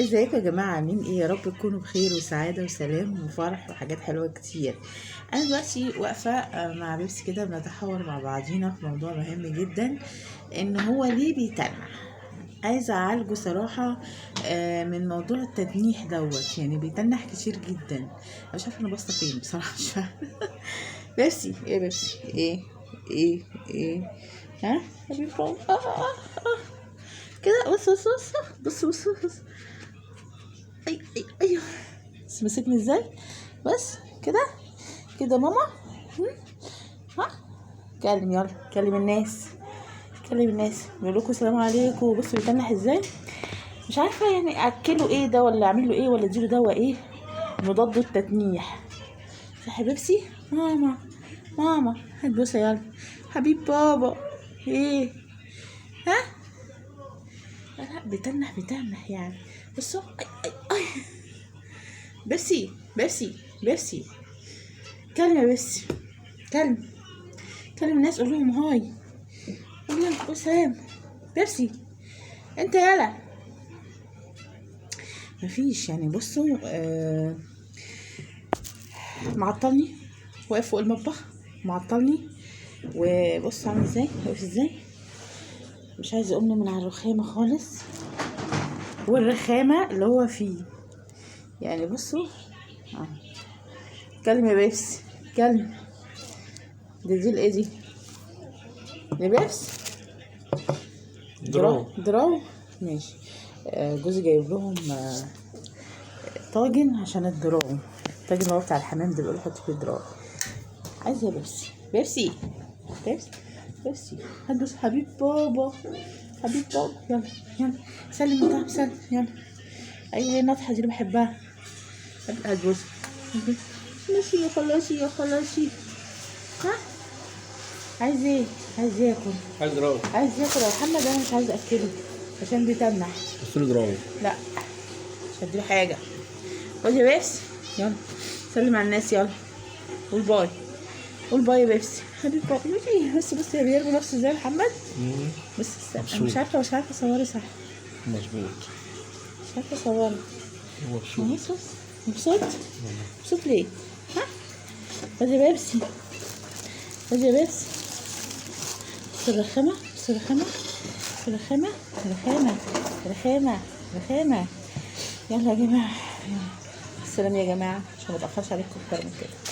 ازيكم يا جماعة؟ عاملين ايه؟ يا رب تكونوا بخير وسعادة وسلام وفرح وحاجات حلوة كتير. انا دلوقتي واقفة مع بيبسي كده، بنتحاور مع بعضينا في موضوع مهم جدا، ان هو ليه بيتنح. عايزة اعالجه صراحة من موضوع التتنيح دوت، يعني بيتنح كتير جدا. انا مش عارفة انا باصة فين بصراحة، مش عارفة. بيبسي ايه؟ بيبسي ايه؟ ايه ايه؟ ها حبيبي بابا. كده بص بص بص بص بص بص. اي اي ايوه، بس مسكني ازاي؟ بس كده كده ماما. ها كلم، يلا كلم الناس، كلم الناس، بيقول لكم السلام عليكم. بصوا بيتنح ازاي، مش عارفه يعني اكله ايه ده، ولا اعمل له ايه، ولا اديله دواء ايه مضاد التتنيح. صح يا بيبسي؟ ماما ماما هتبوسه، يلا حبيب بابا. ايه ها؟ لا بيتنح بيتنح يعني. بصوا اي اي اي. بيبسي بيبسي بيبسي، كلم يا بيبسي، كلم كلم الناس، قول لهم hi، قول لهم قول سلام. بيبسي انت يلا. مفيش يعني. بصوا معطلني، واقف فوق المطبخ معطلني. وبص عامل ازاي، واقف ازاي، مش عايز يقوم من على الرخامه خالص، والرخامه اللي هو فيه يعني. بصوا كلم يا بيبسي، كلم. دي الايه دي؟ دي بيبسي دراو دراو. ماشي. جوزي جايب لهم طاجن عشان الدراو، الطاجن اللي هو بتاع الحمام ده، بيقول حط فيه دراو. عايز يا بيبسي؟ بيبسي بيبسي بيبسي، هتبص حبيب بابا، حبيب بابا. يلا يلا سلم، طب سلم يلا. ايوه هي النطحه دي اللي بحبها. هتبص ماشي يا خلاصي يا خلاصي. ها عايز ايه؟ عايز ياكل، عايز دراو، عايز ياكل يا محمد. انا مش عايز اكله عشان بيتنح. بص له دراو. لا مش هديله حاجة. خد يا بيبسي، يلا سلم على الناس، يلا قول bye، قول bye يا بيبسي حبيب بابا. ماشي. بس بص يا بيرمي نفسه ازاي يا محمد. بس استنى، مش عارفه، مش عارفه اصوره صح. مظبوط، مش عارفه اصوره. مبسوط مبسوط مبسوط ليه؟ ها خد يا بيبسي، خد يا بيبسي. بص الرخامه، بص الرخامه، بص الرخامه، رخامه رخامه رخامه. يلا يا جماعة، يلا السلام يا جماعة، عشان ما اتاخرش عليكم اكتر من كده.